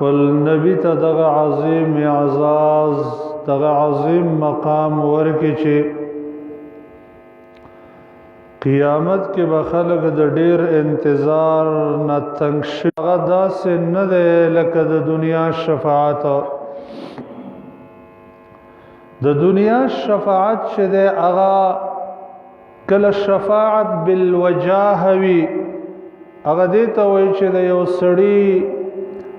خپل نبی ته دغه عظیم اعزاز، دغه عظیم مقام ورکړي چې قیامت کې به خلک د ډیر انتظار نه تنګ شي. هغه داسې نه دی لکه د دنیا شفاعت. د دنیا شفاعت چې دی هغه کله شفاعت بالوجاه وي، هغه دې ته وایي چې د یو سړي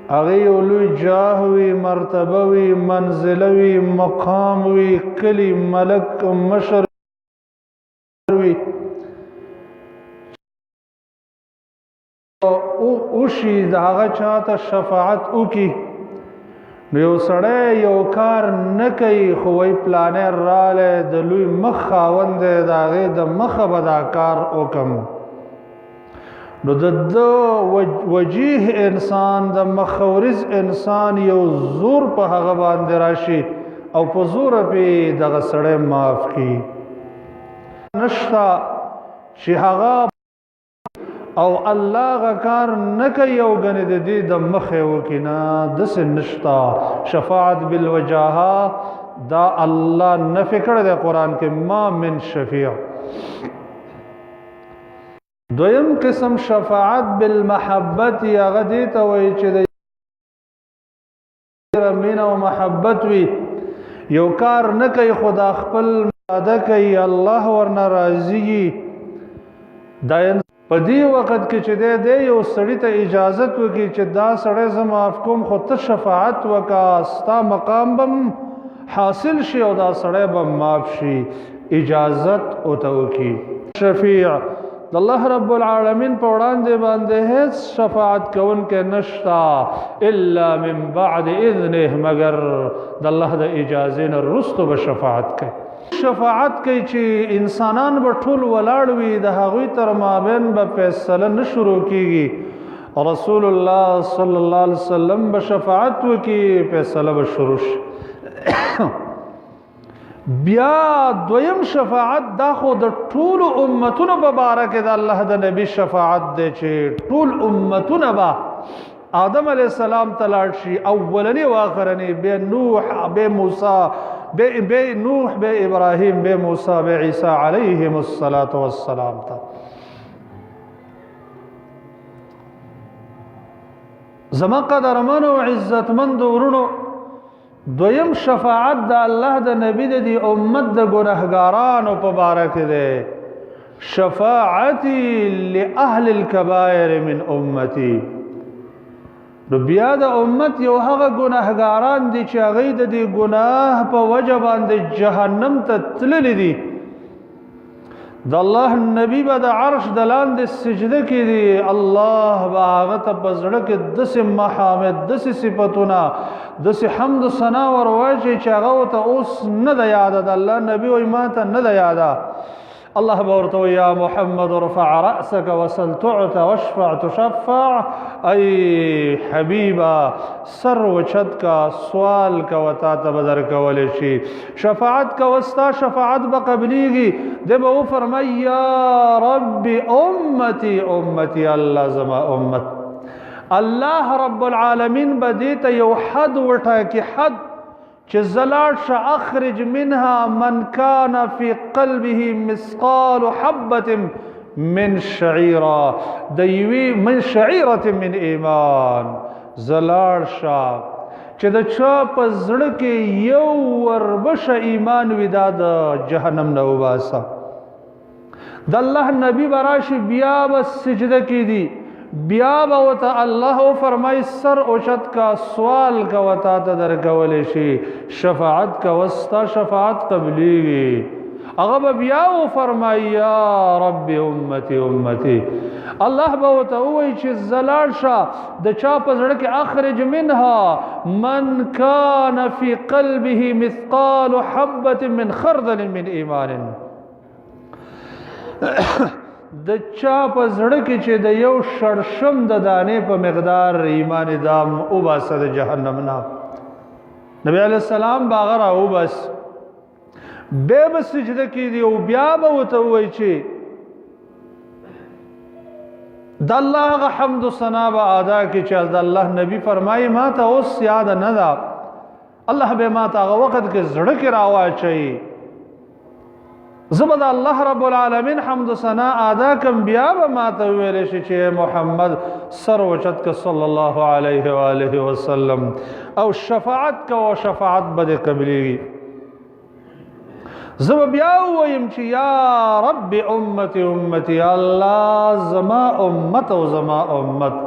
هغه یو لوی جاه وي، مرتبه وي، منزله وي، مقام وي، کلی ملک مشر وي، او شي د هغه چاته شفاعت وکي. نو یو سړی یو کار نه کوي خو وایي پلانی رالی د لوی مخ خاوند دی، د هغې د مخه به دا کار وکم. نو د ده وجیه انسان، د مخورز انسان یو زور په هغه باندې راشي او په زوره پې دغه سړی معاف کړي. نشته چې هغه او الله غکار نه کوي او غنې د دې د مخه وکي، نه دس نشتا. شفاعت بالوجاهه دا الله نه فکر دی قران کې، ما من شفیع. دویم قسم شفاعت بالمحبت، هغه دې ته وایي چې د مینه او محبت وي، یو کار نه کوي خدا خپل ادا کوي، الله ورنه راضي. دا په دې وخت کې چې دی یو سړی ته اجازت وکړي چې دا سړی زه معاف کوم، خو ته شفاعت وکا، ستا مقام بم حاصل شي او دا سړی به معاف شي، اجازت اوته وکړي. شفیع د الله رب العالمین په وړاندې باندې هیڅ شفاعت کوونکی نشتا الا من بعد اذنه، مگر د الله د اجازې نه وروسته به شفاعت کوي. شفاعت کوي چې انسانان به ټول ولاړ وي، د هغوی تر مابین به فیصله نه شروع کیږي. رسول الله صلی الله علیه وسلم به شفاعت وکړي، فیصله به شروع شي. بیا دویم شفاعت دا خو د ټولو امتونو په باره کې د الله د نبی شفاعت دی چې ټول امتونه به آدم علیه السلام ته لاړ شي، اولنی او آخرنی، بیا نوح، بیا موسی، بیا نوح، بیا ابراهیم، بیا موسی، بیا عیسی علیهم الصلاة والسلام ته. زما قدرمن او عزتمند ورونو، دویم شفاعت د الله د نبی د دی امت د ګناهګارانو په باره کې دی، شفاعتي لاهل الكبائر من امتي. نو بیا د امت یو هغه ګناهګاران دي چې هغه د دې ګناه په وجه باندې جهنم ته تللي دي. د الله نبی به د عرش د لاندې سجده کې دي، الله به هغه ته په زړه کې داسې محامد، داسې صفتونه، داسې حمد ثنا ورواچي چې هغه ته اوس نه ده یاده. د الله نبی وایي ما ته نه ده یاده. الله به ورته وایي یا محمد ارفع رأسك وسل تعط واشفع تشفع، ای حبیبا سر وچت کا، سوال کا، وتا ته بدر کول شي، شفاعت کا، وستا شفاعت به قبليږي. د به فرمای یا رب امتي امتي، الله زما امت. الله رب العالمین به دې ته یو حد وټاکي، حد چې زلاړ شه، اخرج منها من کان فی قلبه مثقال حبه من شعیره، د یوې من شعیره من ایمان. زلاړ شه چې د چا په زړه کې یو وربشه ایمان وي، دا د جهنم نه وباسه. د الله نبی براشي بیا به سجده کې دي، بیا به وته الله فرمای سر اوچت کا، سوال کا، وتا ته درکول شي، شفاعت کا، وستا شفاعت قبليږي. هغه به بیا و فرمای یا رب امتي امتي. الله به ورته ووایي چې زلاړ شه د چا په زړه کې، اخرج منها من کان فی قلبه مثقال حبة من خردل من ایمان. د چا په زړه کې چې د یو شړشم د دانې په مقدار ایمان دام وباسه د جهنم نه، نبی علیہ السلام باغ را وبس، به به سجده کې دی او بیا به وته وای چې د الله غ حمد و ثنا به ادا کی چې د الله نبی فرمایي ما ته اوس یاد نه ده، الله به ما ته هغه وخت کې زړه کې راواچي، زه به د الله رب العالمین حمد و ثنا ادا کم، بیا به ما ته ویل شي چې محمد سر وچت ک صلی الله علیه و آله وسلم او شفاعت کو، شفاعت به قبليږي. زه بیا وایم چې یا رب امتی امتی، الله زما امت او زما امت.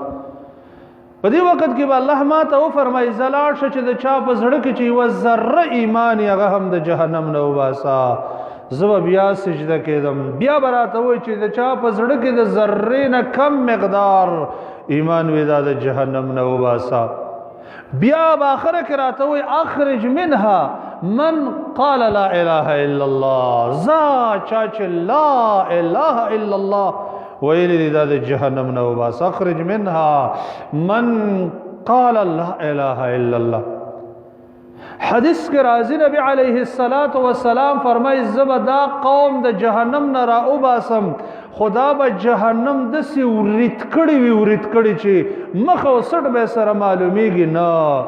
په دې وخت کې به الله ما ته وفرمایي زلاړ شه چې د چا په زړه کې چې یوه ذره ایمان هغه هم د جهنم نه وباسه. زه به بیا سجده کېدم، بیا به راته وایي چې د چا په زړه کې د ذرې نه کم مقدار ایمان وي دا د جهنم نه وباسه. بیا به آخره کې راته وایي اخرج منها من قال لا اله الا الله، زا چا چې لا اله الا الله ویلی دی دا د جهنم نه وباسه. اخرج منها من قال لا اله الا الله. حدیث کې راځي نبی علیه الصلاۃ والسلام فرمایي زبا دا قوم د جهنم نه را وباسم، خدا به جهنم دسې وریت کړي وي، وریت کړي چې مخ او سټ به سره معلومیږي نه.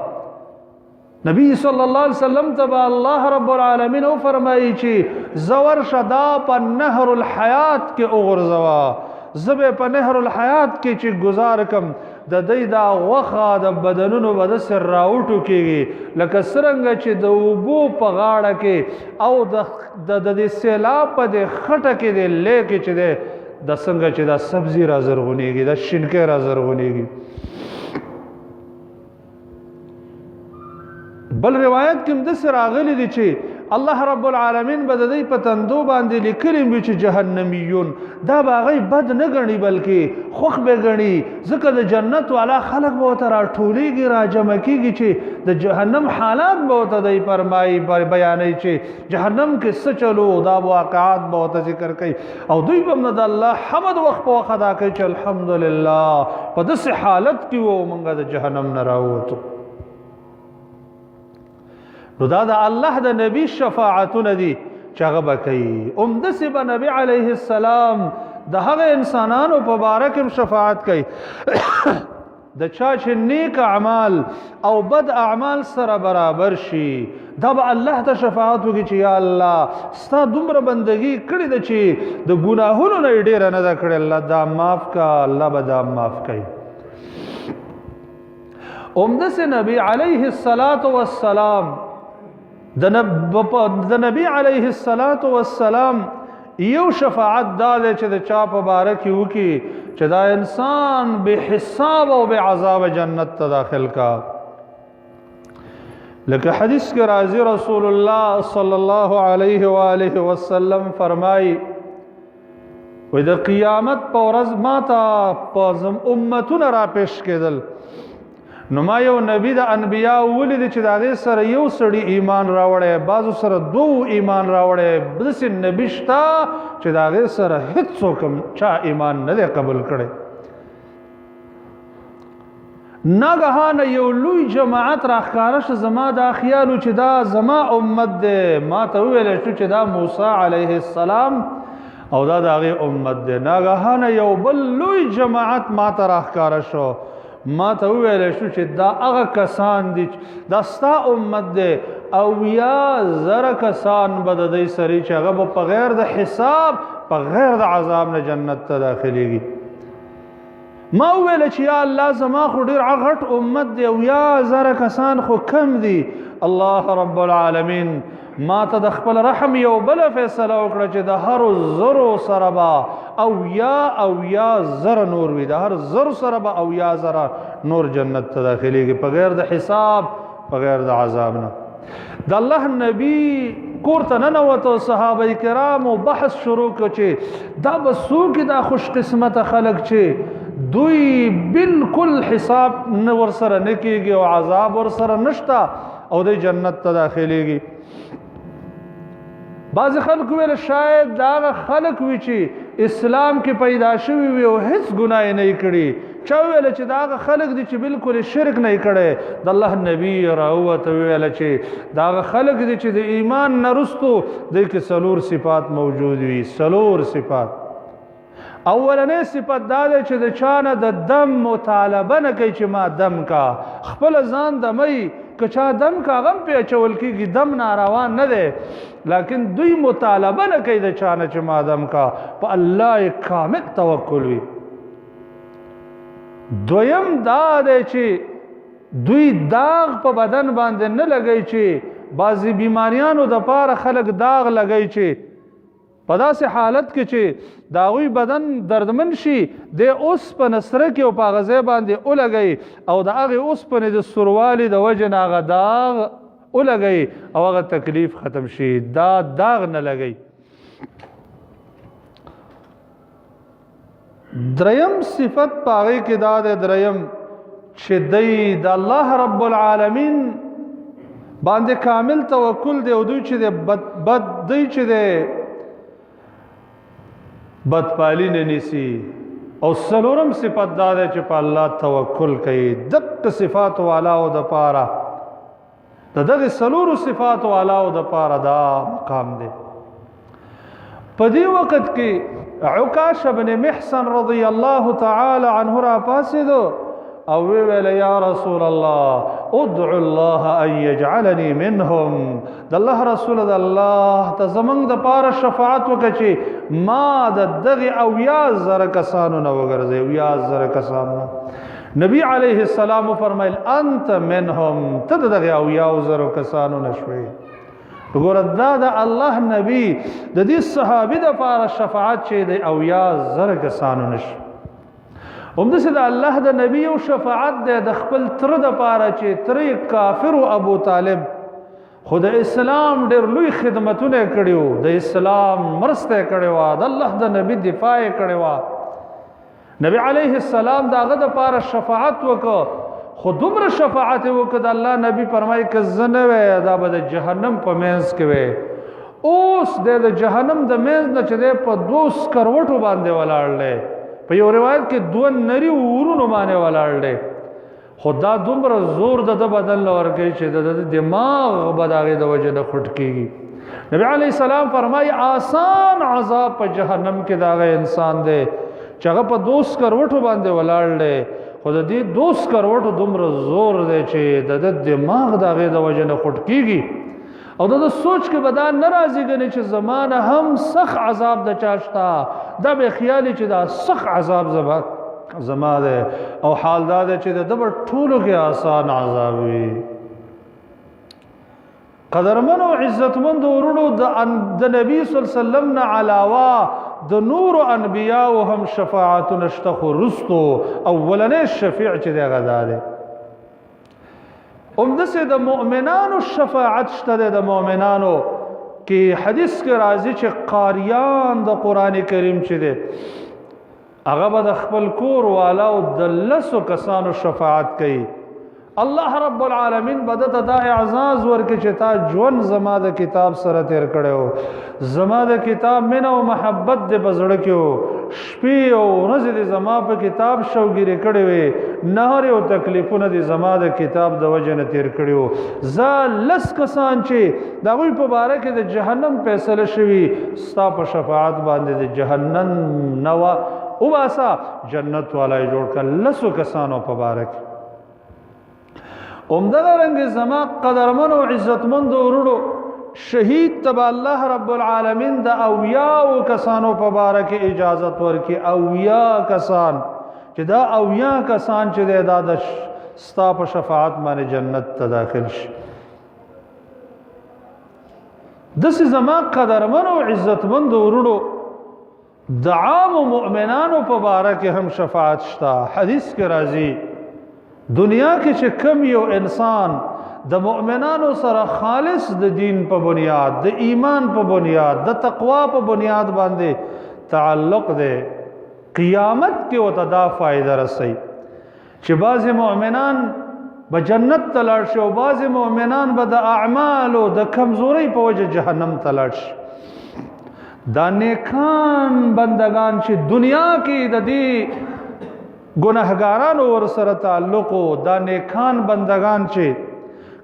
نبی صلی الله علیه وسلم ته به الله رب العالمین او فرمایي چې زور شدا په نهر الحیات کې وغورځوه، زه به په نهر الحیات کې چې گزار کم د دې دا غوخه د بدنونو به داسې راوټو کېږي لکه څرنګه چې د اوبو په غاړه کې او د دې سیلاب په دې خټه کې د لیکې چې دی د څنګه چې دا سبزي را زرغونېږي، دا شینکی را زرغونېږي. بل روایت کې هم داسې راغلي دي چې الله رب العالمین به د دوی په تندو باندې لیکلي وي چې جهنمیون، دا به هغوی بد نه ګڼي بلکې خوښ به ګڼي، ځکه د جنت والا خلک به ورته راټولېږي، راجمع کېږي چې د جهنم حالات به ورته دی فرمایي، بیانوي چې جهنم کې څه چلو، دا واقعات به ورته ذکر کوي او دوی به هم د الله حمد وخت په وخت ادا کوي چې الحمدلله په داسې حالت کې وو موږ د جهنم نه راووتو. نو دا د الله د نبی شفاعتونه دي چې هغه به کوي. همداسې به نبی علیه السلام د هغه انسانانو په باره کې هم شفاعت کوي د چا چې نیک اعمال او بد اعمال سره برابر شي، دا به الله ته شفاعت وکړي چې یا الله ستا دومره بندگی کړې ده چې د ګناهونو نه یې ډېره نه ده کړې، الله دا معاف کا، الله به دا معاف کوي. همداسې نبی علیه الصلاة والسلام د نبی علیه الصلاة والسلام یو شفاعت دا دی چې د چا په باره کې وکړي چې دا انسان بې حساب او بې عذاب جنت ته داخل کا. لکه حدیث کې راځي رسول الله صلی الله علیه و آله وسلم فرمایي وای د قیامت په ورځ ما ته په زم امتونه را پیش کېدل، نو ما یو نبی د انبیا ولید چې د هغې سره یو سړي ایمان راوړی، بعضو سره دوو ایمان راوړی، داسې نبی شته چې د هغې سره هېڅوک هم چا ایمان نه دی قبول کړی. ناګهانه یو لوی جماعت راښکاره شو، زما دا خیال و چې دا زما امت دی، ما ته وویل شو چې دا موسی علیه السلام او دا د هغې امت دی. ناګهانه یو بل لوی جماعت ما ته راښکاره شو، ما ته وویل شو چې دا هغه کسان دي دا ستا امت دی، او یا زره کسان به د دوی سره چې هغه به په غیر د حساب په غیر د عذاب نه جنت ته داخلېږي. ما وویل چې یا الله زما خو ډېر غټ امت دی او یا زره کسان خو کم دي. الله رب العالمین ما ته د خپل رحم یو بله فیصله وکړه چې د هرو زرو سره به او یا زره نور وي، د هر زر سره به او یا زره نور جنت ته داخلېږي په غیر د حساب په غیر د عذاب نه. د الله نبی کور ته ننوتو، صحابه کرامو بحث شروع کړ چې دا به څوک دا خوش قسمته خلک چې دوی بالکل حساب نه ورسره نه کېږي او عذاب ورسره نشته او دوی جنت ته داخلېږي. بعضې خلکو ویل شاید دا هغه خلک وي چې اسلام کې پیدا شوي وي او هیڅ ګناه یې نه کړي. چا ویل چې دا هغه خلک دي چې بالکل شرک نه کړي. د الله نبی راووته ویل چې دا هغه خلک دي چې د ایمان نه وروسته دوی کې څلور صفات موجود وي. څلور صفات. اولنې صفت دا ده چې د چانه د دم مطالبه نه کوي چې ما دم کا، خپل ځان دمي، که چا دم کا غم په اچول کېږي، دم ناروا نه دی، لیکن دوی مطالبه نه کوي د چانه چې ما دم کا، په الله یې کامل توکل وي. دویم دا دی چې دوی داغ په بدن باندې نه لګوي، چې بعضې بیماریانو دپاره خلک داغ لګوي چې په داسې حالت کې چې د هغوی بدن دردمن شي، دی اوسپنه سره کې او په هغه ځای باندې ولګوي او د هغې اوسپنې د سوروالي د وجې نه هغه داغ ولګوي او هغه تکلیف ختم شي. دا داغ نه لګوي. دریم صفت په هغې کې دا دی، دریم چې دی د الله رب العالمین باندې کامل توکل دی او دوی چې دی بد بد دی چې دی بدپالی نه نیسي. او څلورم صفت دا دی چې په الله توکل کوي. دقه صفات والاو د پاره د دغه څلورو صفات والاو د پاره دا مقام دی. په دې وخت کې عکاش بن محصن رضی الله تعالی عنه را پاسېدو او ویل یا رسول الله ادعو الله ان يجعلني منهم. د الله رسول د الله ته زمنګ د پاره شفاعت وکړه چې ما د دغه 70,000 کسانو نه وګرځي، 70,000 کسانو نه. نبی علیه السلام فرمایل انت منهم، ته د دغه 70,000 کسانو نه شوې. وګوره دا د الله نبی د دې صحابي د پاره شفاعت چې د 70,000 کسانو نشي. همداسې د الله د نبی یو شفاعت دی د خپل تره د پاره چې تره یې کافر و ابو طالب، خو د اسلام ډېر لوی خدمتونه یې کړي وو، د اسلام مرسته یې کړې وه، د الله د نبی دفاع یې کړې وه. نبی علیه السلام د هغه دپاره شفاعت وکړ، خو دومره شفاعت یې وکړ د الله نبی فرمایي که زه نه وی دا به د جهنم په منځ کې وی. اوس دی د جهنم د منځ نه چې دی په دوو سکروټو باندې ولاړ دی، په یو روایت کې دوه نري ورونو باندې ولاړ دی، خو دا دومره زور د ده بدن له ورکوي چې د ده دماغ به د هغې د وجې نه خټ کېږي. نبی علیه السلام فرمایي آسان عذاب په جهنم کې د هغه انسان دی چې هغه په دوو سکروټو باندې ولاړ دی، خو د دې دوو سکروټو دومره زور دی چې د ده دماغ د هغې د وجې نه خټ کېږي. او د ده سوچ کې به دا نه راځي ګنې چې زما نه هم سخت عذاب د چا شته، دا به خیالي چې دا سخت عذاب زما دی، او حال دا دی چې د ده په ټولو کې آسان عذاب وي. قدرمن او عزتمند ورونو، د نبی صلی الله علیه وسلم نه علاوه د نورو انبیاو هم شفاعتونه شته، خو وروستو اولنی شفیع چې دی هغه دا دی. همداسې د مؤمنانو شفاعت شته دی. د مؤمنانو کې حدیث کې راځي چې قاریان د قرآن کریم چې دی هغه به د خپل کور والاو د لسو کسانو شفاعت کوي. الله رب العالمین به ده ته دا اعزاز ورکړي چې تا ژوند زما د کتاب سره تیر کړی و، زما د کتاب مینه او محبت دې په زړه کې و، شپې او ورځې دې زما په کتاب شوګیرې کړې وې، نهرې او تکلیفونه دې زما د کتاب د وجې نه تیر کړي وو. زه لس کسان چې د هغوی په باره کې د جهنم فیصله شوي ستا په شفاعت باندې د جهنم نه وه وباسه، جنت والا یې جوړ کړه لسو کسانو په باره کې. همدغه رنګ زما قدرمن او عزتمند وروڼو، شهید ته به الله رب العالمین د 70 کسانو په باره کې اجازت ورکړي. 70 کسان چې دا 70 کسان چې دی دا د ستا په شفاعت باندې جنت ته داخل شي. داسې زما قدرمن او عزتمند وروڼو، د عام مؤمنانو په باره کې هم شفاعت شته. حدیث کې راځي دنیا کې چې کم یو انسان د مؤمنانو سره خالص د دین په بنیاد، د ایمان په بنیاد، د تقوا په بنیاد باندې تعلق دی، قیامت کې ورته دا فایده رسي چې بعضې مؤمنان به جنت ته لاړ شي او بعضې مؤمنان به د اعمالو د کمزورۍ په وجه جهنم ته لاړ شي. دا نیکان بندگان چې دنیا کې د دې ګناهګارانو ورسره تعلق و، دا نیکان بندگان چې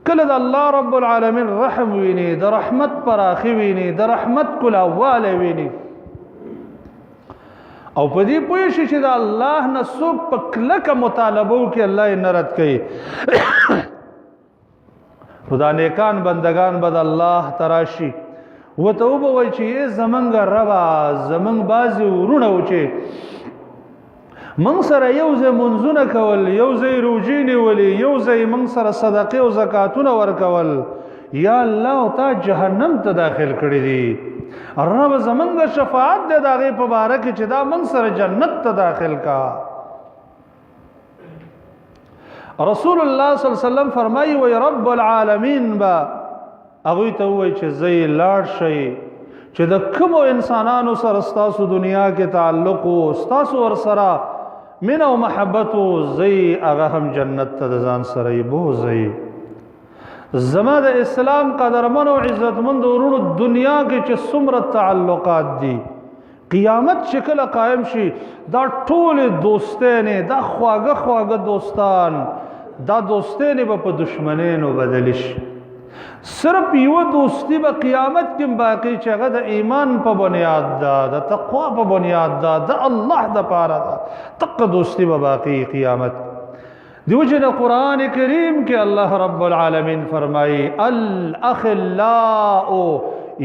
کله د الله رب العالمین رحم ویني، د رحمت پراخي ویني، د رحمت کلاوالی ویني، او په دې پوه شي چې د الله نه څوک په کلکه مطالبه وکړي، الله یې نه رد کوي. نو دا نیکان بندگان به د الله تراشي وته وبوي چې زمنګ ربا، زمنګ بازي ورونه و چې من سره یو ځای منځونه کول، یو ځای روزي نیولې، یو ځای من سره صدقې او زکاتونه ورکول، یا الله تا جهنم ته داخل کړی دي. رب زمنګ شفاعت دې داغه په باره کې چې دا من سره جنت ته داخل کا. رسول الله صلی الله علیه وسلم فرمایي وای رب العالمین با هغه ته وای چې زی لاړ شي چې د کوم انسانانو سره ستاسو دنیا کې تعلق او ستاسو ور سره مینه او محبت او زی هغه هم جنت ته ځان سره یې بوزي. زما د اسلام قدرمن او عزتمند ورونو، دنیا کې چې څومره تعلقات دي، قیامت چې کله قائم شي، دا ټول دوستانه، دا خواږه خواږه دوستان، دا دوستانه به په دشمنانو بدل شي. صرف یو دوستی به قیامت کې باقی چې هغه د ایمان په بنیاد ده، د تقوا په بنیاد ده، د الله د پاره ده، تق دوستی به باقی قیامت. دیو جن قرآن کریم کې الله رب العالمین فرمایي الاخلاء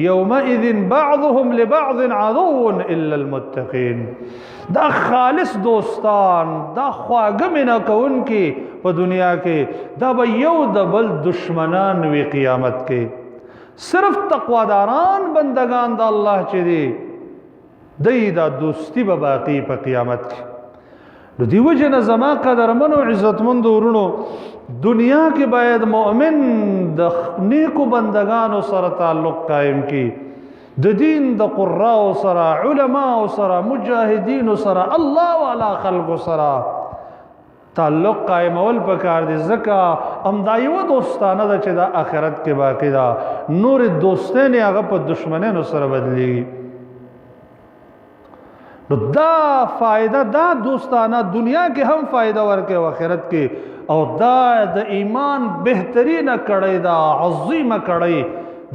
یومئذ بعضهم لبعض عدو الا المتقین. دا خالص دوستان، دا خواږه مینه کوونکي په دنیا کې، دا به یو د بل دشمنان وي قیامت کې. صرف تقواداران بندگان د الله چې دي، دی دا دوستی به باقی په قیامت کې. نو دیو جن زما قدرمن او عزتمند ورونو، دنیا کې باید مؤمن د نیکو بندگانو سره تعلق قائم کی، د دین د قراء سره، علما سره، مجاهدین سره، الله والا خلق سره تعلق قائمول پکار دي. ځکه هم دا یو دوستانه ده چې د آخرت کې باقی ده، نور دوستانه هغه په دشمنانو سره بدلیږي. نو دا فائدہ، دا دوستانه دنیا کې هم فائدہ ورکه او آخرت کې، او دا د ایمان بهترینه کړی دا عظیمه کړی،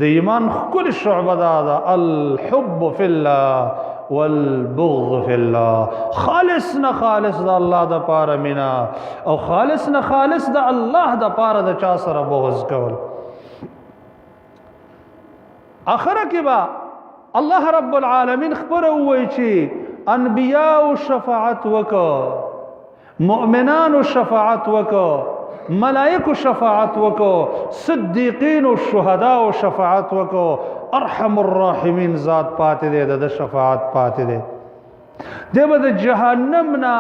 د ایمان خپل شعبه دا ده، الحب فی الله والبغض فی الله. خالص نه خالص د الله د پاره مینا، او خالص نه خالص د الله د پاره د چا سره بغض کول. اخره کې با الله رب العالمین خبره وایي چې انبیاء شفاعت وکړه، مؤمنانو شفاعت وکړه، ملائکو شفاعت وکړه، صدیقین او شهدا او شفاعت وکړه، ارحم الراحمین ذات پاتې دی، د شفاعت پاتې دی. دی به د جهنم نه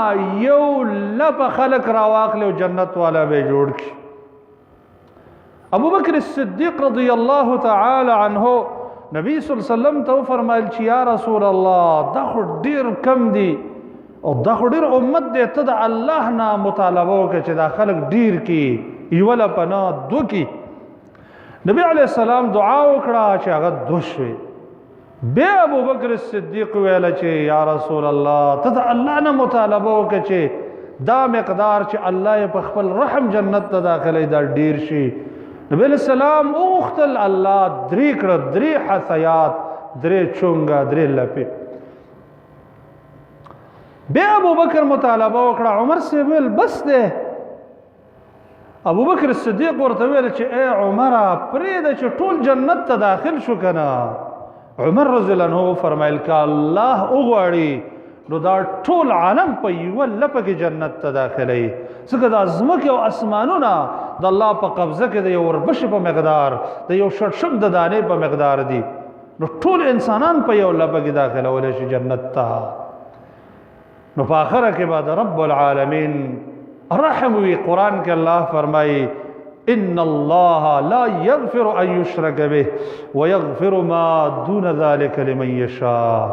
یو لپ خلق راواخلي او جنت والا به جوړ کړي. ابو بکر الصدیق رضی الله تعالی عنہ نبی صلی الله علیه وسلم ته فرمایل چې یا رسول الله، دا خو ډیر کم دي او دا خو ډیر امت دی، ته د الله نه مطالبه وکړه چې دا خلک ډیر کی، یو لپ نه دو کی. نبی علیہ السلام دعا وکړه چې هغه دو شوي. بیا ابو بکر صدیق ویل چې یا رسول الله، ته د الله نه مطالبه وکړه چې دا مقدار چې الله یې په خپل رحم جنت ته داخلي دا ډیر شي. نبی علیہ السلام وغوښتل، الله درې کړه، درې حثیات، درې چونګه، درې لپې. بیا ابو بکر مطالبه وکړه، عمر سی ویل بس دی. ابو بکر صدیق ورته ویل چې اے عمره، پرېږده چې ټول جنت ته داخل شو کنه. عمر رضی الله عنه فرمایل که الله وغواړي نو دا ټول عالم په یوه لپه کې جنت ته داخلوي، ځکه دا ځمکې او اسمانونه د الله په قبضه کې د یو وربشې په مقدار، د یو شړشم د دانې په مقدار دي. نو ټول انسانان په یو لپه کې داخلولی شي جنت ته. نو په آخره کې به د رب العالمین رحم وي. قرآن کې الله فرمایي ان الله لا يغفر ان يشرك به ويغفر ما دون ذلك لمن يشاء.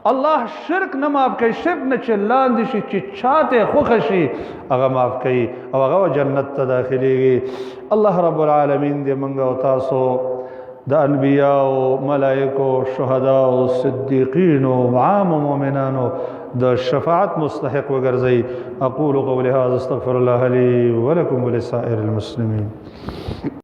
الله شرک نه معاف کوي، شرک نه چې لاندې شي چې چاته خوښ شي هغه معاف کوي او هغه جنت ته داخليږي. الله رب العالمین دې موږ او تاسو د انبیاء، ملائکو، شهدا، صدیقین او عام مؤمنانو د شفاعت مستحق وګرځي. اقول قولي هذا استغفر الله لي ولكم ولسائر المسلمين.